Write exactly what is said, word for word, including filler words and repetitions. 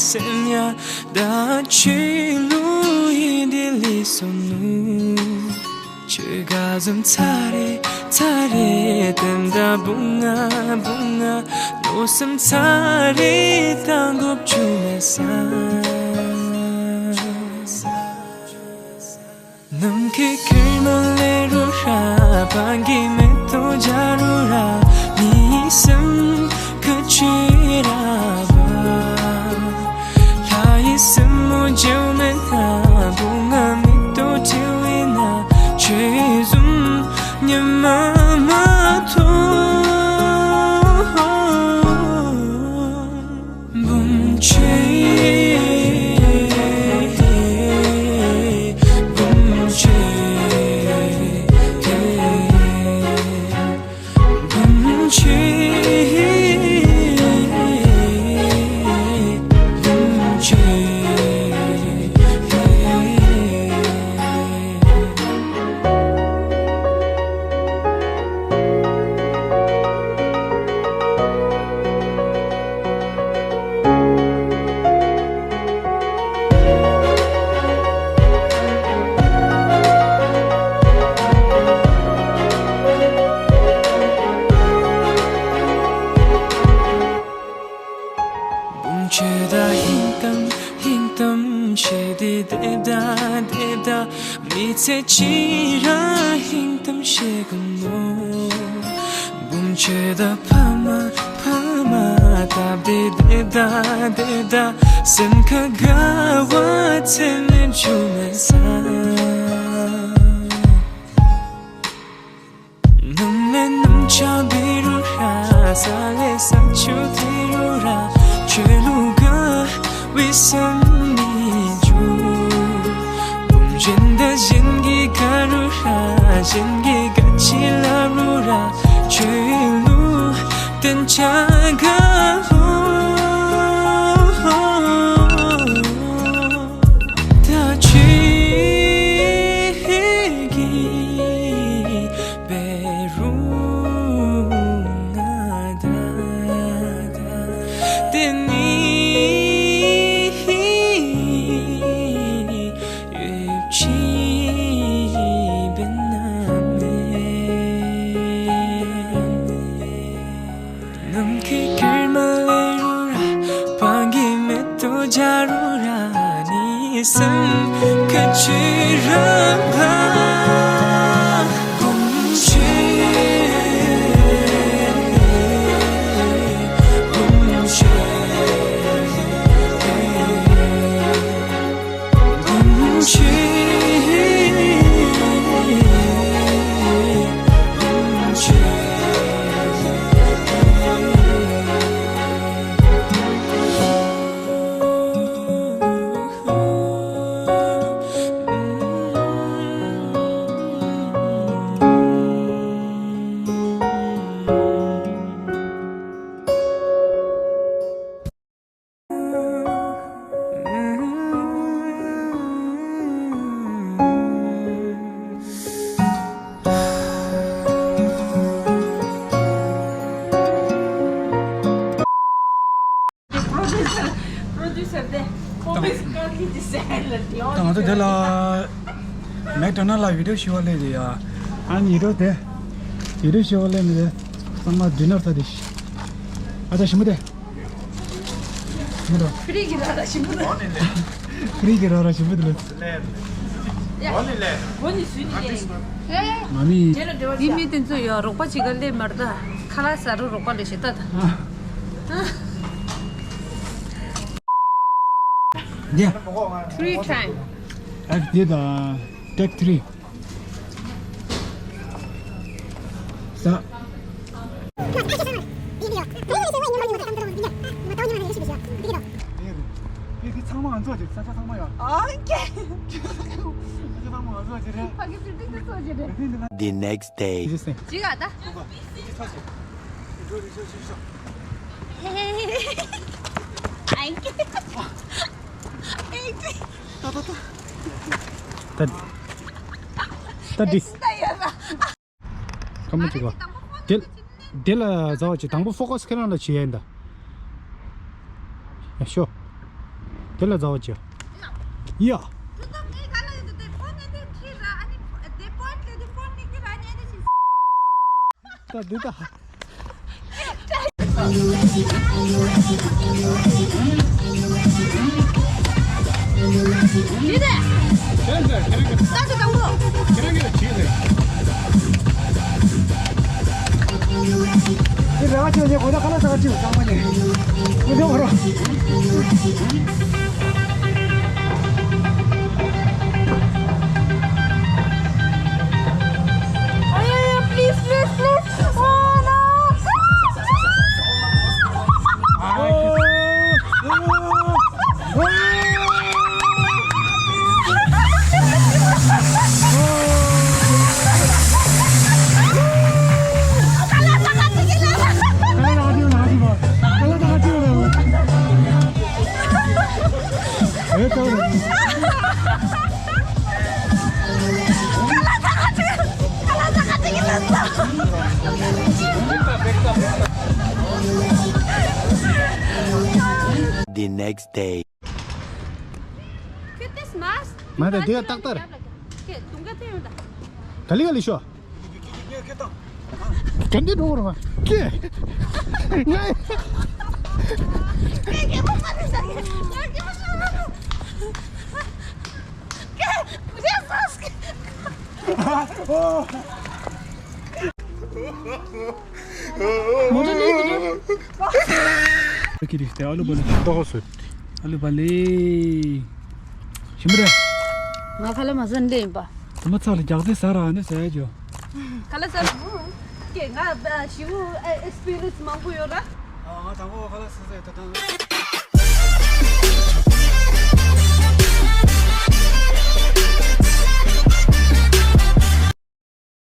སེམས་ཡ་ད་ཆོས་ལུགས་ཡིན་དེ་ལས་སོ་ནུ། ཆོས་ག་ཟམ་ཚ་རེ་ཚ་རེ་དེམ་ད་བུང་ང་བུང་ང་ནོ་སམ་ཚ་རེ་ད་འགོབ་ཆུ་མེ་ས། ནམ་ཁའི་ཁེར་མ་ལེ་རུ་ར་བང་གི་མེ་ཏོ་ཇ་རུ་ར་ནི་སམ་ཁ་ཆེ་ར་བ། ལྷ་ཡི་སེམས་མོ་ཇེའུ་མེ་ན་བུང་ང་མེ་ཏོ་ཐེ་བི་ན་ཆེ་ཟུམ་ཉི་མ་མ་ཐོ། བུམ་ཆེ། བུམ་ཆེ། བུམ་ཆེ། བུམ་ཆེ། བུམ་ཆེ་ད་ཧིང་གཏམ་ཧིང་གཏམ་བྱེད་དེ་དེབ་ད་དེབ་ད། མི་ཚེ་གཅིག་ར་ཧིང་གཏམ་བཤད་གི་ནོ། བུམ་ཆེ་ད་ཕ་མ་ཕ་མ་སྟབས་བདེ་བདེ་ད་བདེ་ད། སེམས་ཁ་དགའ་བ་ཚེ་མེད་ཆུ་མེད་ས། ནམ་ལས་ནམ་ཆ་བི་རུ་ར་ས་ལས་ས་ཆུ་དི་རུ་ར་ཆོས་ལུགས་དགའ་བའི་སེམས་མི་འཇུ། བུམ་གཞན་དང་གཞན་གྱི་དགའ་རུ་ར་གཞན་གྱི་དགའ་ཆེ་ལབ་རུ་ར་ཆོས་ལུགས་བསྟན་བྱ་དགའ་བོ། ད་ཆོས་ཀྱི་བེ་རུ་ང་ད་དེ་ནི་ཡོད་ཅི་བེ་ན་མེ། ནམ་ཁའི་ཁེར་མ་ལེ་རུ་ར་བང་གི་མེ་ཏོ་ཇ་རུ་ར་ནི་སམ་ཁ་ཆེ་ར་བ། བུམ་ཆེ། བུམ་ཆེ། ད་ང་ཚོ་དེ་ལ་མེག་ཌོ་ནལ་ལ་བི་ཌིའོ་ཞུ་བ་སླེབས་ཡོད་ཡ། ཨ་ནི་ཡིད་རོ་དེ་བི་ཌིའོ་ཞུ་བ་སླེབས་ནས་ཚང་མ་ཌི་ནར་ཟ་དེ། ཨ་ད་ཞིམ་པོ་དེ། ཕི་རི་གི་ར་ར་ཞིམ་པོ་དེ། ཕི་རི་གི་ར་ར་ཞིམ་པོ་དེ་ལ། ཨོ་ནི་ལེ། ཨོ་ནི་སུ་ནི་ལེ། ཨེ། མ་མི། འདི་མི་དེ་ཚོ་ཡོད་རོགས་པ་ཅིག་ག་སླེབས་མར་ད། ཁ་ལག་ཟ་རུ་རོགས་པ་ལས་ཞེ་ད་ད། Yeah. Three time. I've did, uh, take three. ཟ། འདི་ཚང་མ་ང་ཚོ་ཅིག་ས་ཆ་ཚང་མ་ཡོད། ཨོ་ཀེ། ས་ཆ་ཚང་མ་ང་ཚོ་ཅིག་རེད། ཕ་གི་བིལ་ཌིང་དེ་ཚོ་ཅིག་རེད། བིལ་ཌིང་དེ་ན། The next day. ཅི་ག་ད། ཧེ་ཧེ་ཧེ། ཨ་ཀེ། ཨ་ཀེ། ད་ད་ད། ད་ད་འདི། ད་ཡོད་ལ། ཁ་མ་ཅིག་ག་དེ་དེ་ལ་ཟ་བ་ཅིག་དང་པོ་ཕོ་ཀ་སི་ཁྱེད་རང་ལ་བྱེད་ཡ་ཡིན་ད། ཡ་ཤོ། དེ་ལ་མཛའ་བ་བྱེད། ཡ། ད་འདི་ད། Please, please, please. Oh, no. The next day. མ་དེ་དེ་ཏག་ཏག་རེད། ག་ལི་ག་ལི་ཤོ། གན་དེ་འགྲོ་རོགས། ཀྱེ། ང་། མོ་ཊ་ལས་ཀྱི་རེད། ཨ་ལུ་བ་ལི། ཏོག་སུ། ཨ་ལུ་བ་ལི། ཞིམ་རེད། ང་ཁ་ལ་མ་ཟན་ལེན་པ། དུ་མ་ཚག་ལ་རྒྱག་རྩེ་ཟ་ར་ནི་ཟ་ཡ་ཇོ། ཁ་ལ་ཟ་ར་མོ། ཀྱེ་ང་ཞིའུ་ཨེ་ཨེགས་པི་རི་ཡན་སི་མང་པོ་ཡོད་ར། ཨ་ང་དང་པོ་ཁ་ལ་ཟ་ཟ་ཡོད་ད་དང་།